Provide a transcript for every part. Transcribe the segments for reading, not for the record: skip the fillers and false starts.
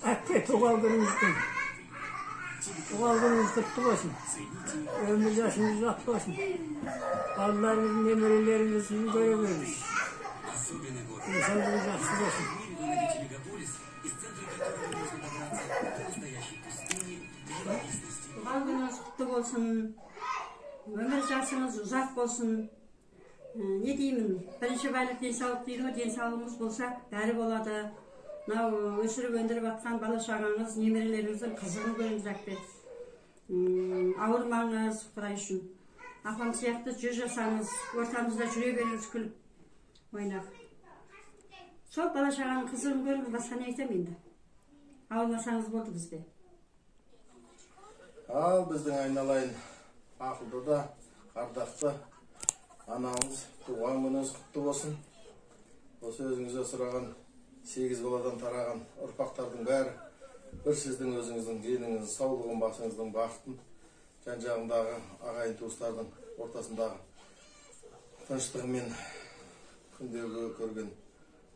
Әпке, туған күніңізбен. Туған күніңіз құтты болсын. Өмір жасыңыз ұзақ болсын. Балаларыңыз, немерелеріңізді көре көріңіз. Денсаулығыңыз жақсы болсын. Туған күніңіз құтты болсын. Өмір жасыңыз ұзақ болсын. Не деймін, бірінші байлық денсаулық дейді ғой, денсаулығымыз болса бәрі болады. Мынау өсіріп өндіріп жатқан бала шағаңыз, немерелеріңіздің қызығын көріңіз, әпке. Ауырмаңыз, Құдай үшін. Апам сияқты 100 жасаңыз, ортамызда жүре беріңіз күліп ойнап. Сол бала шағаның қызығын көріңіз, басқа не айтамын енді. Ауырмасаңыз болды бізге. Ал біздің айналайын ақылды да, ардақты анамыз, туған күніңіз құтты болсын. Осы өзіңізде сұраған 8 баладан тараған ұрпақтардың бәрі бір сіздің өзіңіздің деніңіздің саулығын, басыңыздың бақытын, жан жағындағы ағайын туыстардың ортасындағы тыныштығы мен күндегі көрген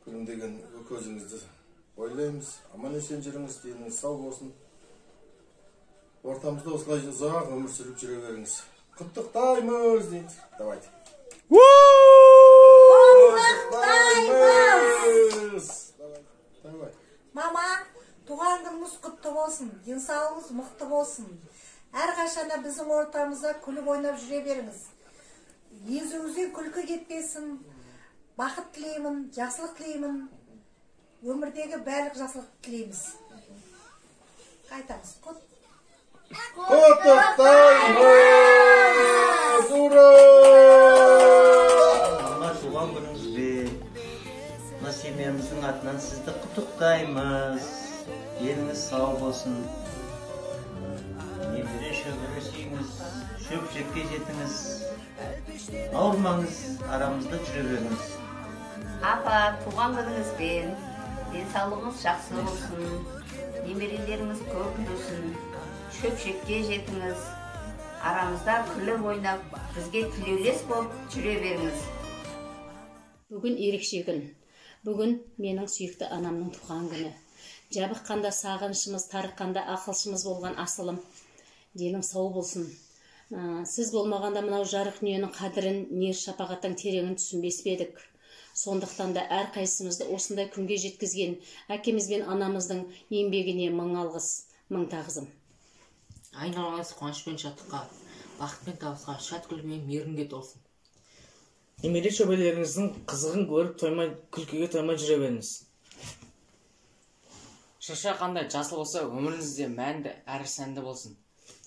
күлімдеген көзіңізді ойлаймыз. Аман есен жүріңіз, деніңіз сау болсын. Ортамызда осылай ұзақ өмір сүріп жүре беріңіз. Құттықтаймыз дейді. Давайте. Құттықтаймыз. Давай. Мама, туған күніңіз құтты болсын, денсаулығыңыз мықты болсын. Әрқашанда біздің ортамызда күліп ойнап жүре беріңіз. Езуіңізден күлкі кетпесін. Бақыт тілеймін, жақсылық тілеймін. Өмірдегі барлық жақсылық тілейміз. Қайтамыз. Құттықтаймыз! Ура! Мама, туған күніңізбен, мына семьямыздың атынан сізді құттықтаймыз. Еліңіз сау болсын. Немере шөбере сүйіңіз, шөпшекке жетіңіз. Ауырмаңыз, арамызда жүре беріңіз. Апа, туған күніңізбен, денсаулығыңыз жақсы болсын, немерелеріңіз көп болсын, шөпшекке жетіңіз, арамызда күліп ойнап, бізге тілеулес болып жүре беріңіз. Бүгін ерекше күн. Бүгін менің сүйікті анамның туған күні. Жабыққанда сағынышымыз, тарыққанда ақылшымыз болған асылым. Денің сау болсын. Сіз болмағанда мынау жарық дүниенің қадірін, мейір шапағаттың тереңін түсінбес пе едік. Сондықтан да әрқайсымызды осындай күнге жеткізген әкеміз бен анамыздың еңбегіне мың алғыс, мың тағзым. Айналаңыз қуаныш пен шаттыққа, бақыт пен табысқа, шат күлкі мен мейірімге толсын. Немере шөберелеріңіздің қызығын көріп тоймай, күлкіге тоймай жүре беріңіз. Шырша қандай жасыл болса, өміріңіз де мәнді әрі сәнді болсын.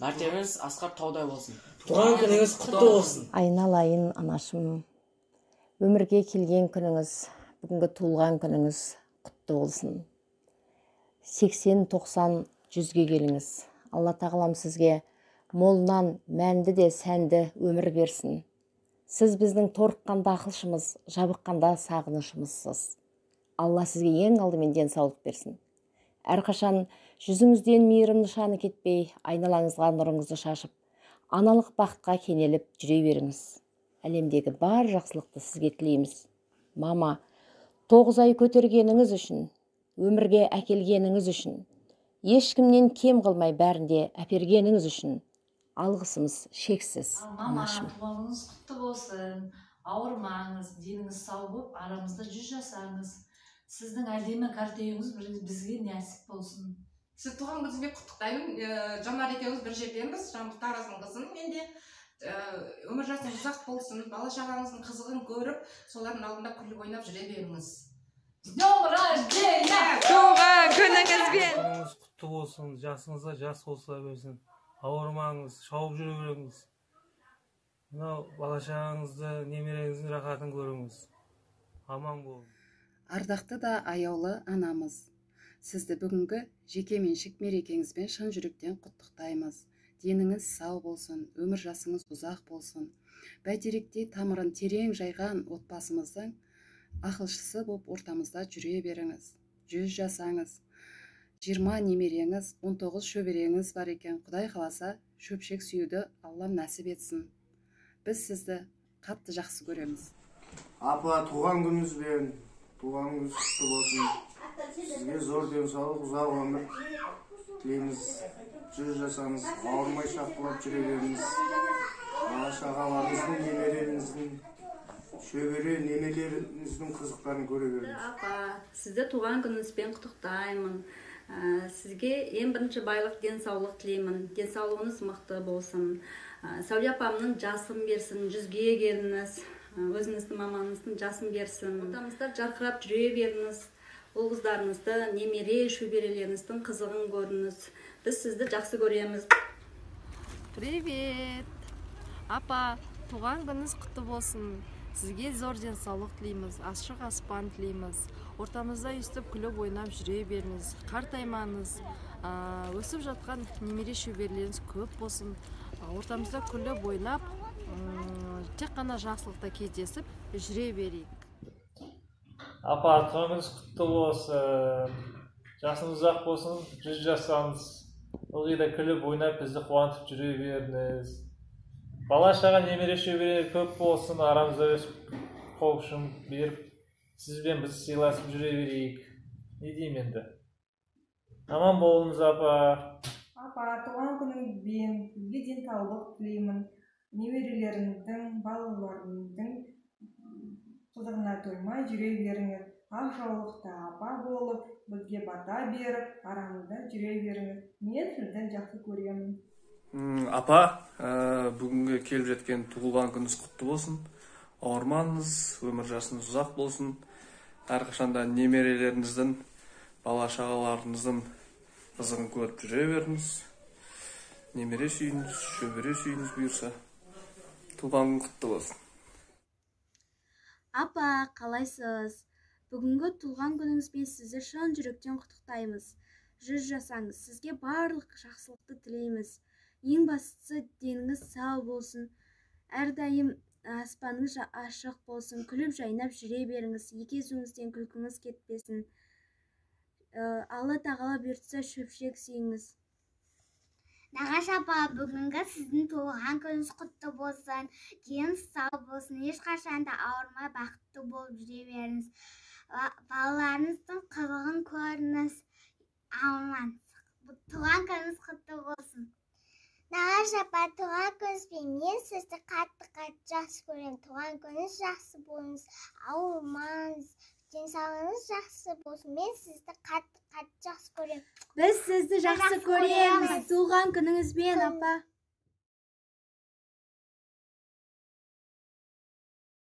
Мәртебеңіз асқар таудай болсын. Туған күніңіз құтты болсын. Айналайын анашым, өмірге келген күніңіз, бүгінгі туылған күніңіз құтты болсын. 80, 90, 100-ге келіңіз. Алла тағалам сізге молынан мәнді де сәнді өмір берсін. Сіз біздің торыққанда ақылшымыз, жабыққанда сағынышымызсыз. Алла сізге ең алдымен денсаулық берсін. Әрқашан жүзіңізден мейірім нышаны кетпей, айналаңызға нұрыңызды шашып, аналық бақытқа кенеліп жүре беріңіз. Әлемдегі бар жақсылықты сізге тілейміз. Мама, 9 ай көтергеніңіз үшін, өмірге әкелгеніңіз үшін, ешкімнен кем қылмай бәрінде әпергеніңіз үшін алғысымыз шексіз. Мама, анашым. Туған күніңіз құтты болсын. Ауырмаңыз, деніңіз сау болып, арамызда 100 жасаңыз. Сіздің әдемі картеуіңіз бізге нәсіп болсын. Сіз туған күніңізбен құттықтаймын. Жанар екеуміз бір жерденбіз. Жамбыл Тараздың қызын мен де. Өмір жасыңыз ұзақ болсын. Бала шағаңыздың қызығын көріп, солардың алдында күліп ойнап жүре беріңіз. С днем рождения! Туған күніңізбен! Күніңіз құтты болсын, жасыңызға жас қосыла берсін. Ауырмаңыз, шауып жүре беріңіз. Мынау бала шағаңызды, немереңіздің рахатын көріңіз. Аман болыңыз. Ардақты да аяулы анамыз, сізді бүгінгі жекеменшік мерекеңізбен шын жүректен құттықтаймыз. Деніңіз сау болсын, өмір жасыңыз ұзақ болсын. Бәйтеректей тамырын терең жайған отбасымыздың ақылшысы боп ортамызда жүре беріңіз. 100 жасаңыз, 20 немереңіз, 19 шөбереңіз бар екен. Құдай қаласа, шөпшек сүюді Аллам нәсіп етсін. Біз сізді қатты жақсы көреміз. Апа, туған күніңізбен, туған күніңіз құтты болсын. Сізге зор денсаулық, ұзақ өмір тілейміз. 100 жасаңыз, ауырмай шапқылап жүре беріңіз. Бала шағаларыңыздың, немерелеріңіздің, шөбере немелеріңіздің қызықтарын көре беріңіз. Апа, сізді туған күніңізбен құттықтаймын. Сізге ең бірінші байлық денсаулық тілеймін. Денсаулығыңыз мықты болсын. Сәуле апамның жасын берсін, 100-ге келіңіз. Өзіңіздің мамаңыздың жасын берсін. Ортамызда жарқырап жүре беріңіз. Ұл қыздарыңызды, немере шөберелеріңіздің қызығын көріңіз. Біз сізді жақсы көреміз. Привет! Апа, туған күніңіз құтты болсын. Сізге зор денсаулық тілейміз, ашық аспан тілейміз. Ортамызда өстіп күліп ойнап жүре беріңіз. Қартаймаңыз. Өсіп жатқан немере шөберелеріңіз көп болсын. Ортамызда күліп ойнап, тек қана жақсылықта кездесіп жүре берейік. Апа, туған күніңіз құтты болсын. Жасыңыз ұзақ болсын, 100 жасаңыз. Ылғи да күліп ойнап бізді қуантып жүре беріңіз. Бала шаға немере шөбере көп болсын, арамызда өсіп қол ұшын беріп, сізбен біз сыйласып жүре берейік. Не деймін енді? Аман болыңыз, апа. Апа, туған күніңізбен сізге денсаулық тілеймін. Немерелеріңіздің, балаларыңыздың қызығына тоймай жүре беріңіз. Ақ жаулықты апа болып, бізге бата беріп, арамызда жүре беріңіз. Мен сізді жақсы көремін. Апа, бүгінгі келіп жеткен туылған күніңіз құтты болсын. Ауырмаңыз, өмір жасыңыз ұзақ болсын. Әрқашанда немерелеріңіздің, бала шағаларыңыздың қызығын көріп жүре беріңіз. Немере сүйіңіз, шөбере сүйіңіз бұйырса. Туған күн құтты болсын. Апа, қалайсыз? Бүгінгі туған күніңізбен сізді шын жүректен құттықтаймыз. 100 жасаңыз, сізге барлық жақсылықты тілейміз. Ең бастысы деніңіз сау болсын. Әрдайым аспаныңыз ашық болсын, күліп жайнап жүре беріңіз. Екі езуіңізден күлкіңіз кетпесін. Алла тағала бұйыртса шөпшек сүйіңіз. Нағаш апа, бүгінгі сіздің туған күніңіз құтты болсын, деніңіз сау болсын, ешқашан да ауырмай бақытты болып жүре беріңіз. Балаларыңыздың қызығын көріңіз, ауырмаңыз. Туған күніңіз құтты болсын. Нағаш апа, туған күніңізбен мен сізді қатты-қатты жақсы көремін. Туған күніңіз жақсы болыңыз, ауырмаңыз, денсаулығыңыз жақсы болсын. Мен сізді қатты-қатты жақсы көремін. Біз сізді жақсы көреміз. Туған күніңізбен, апа.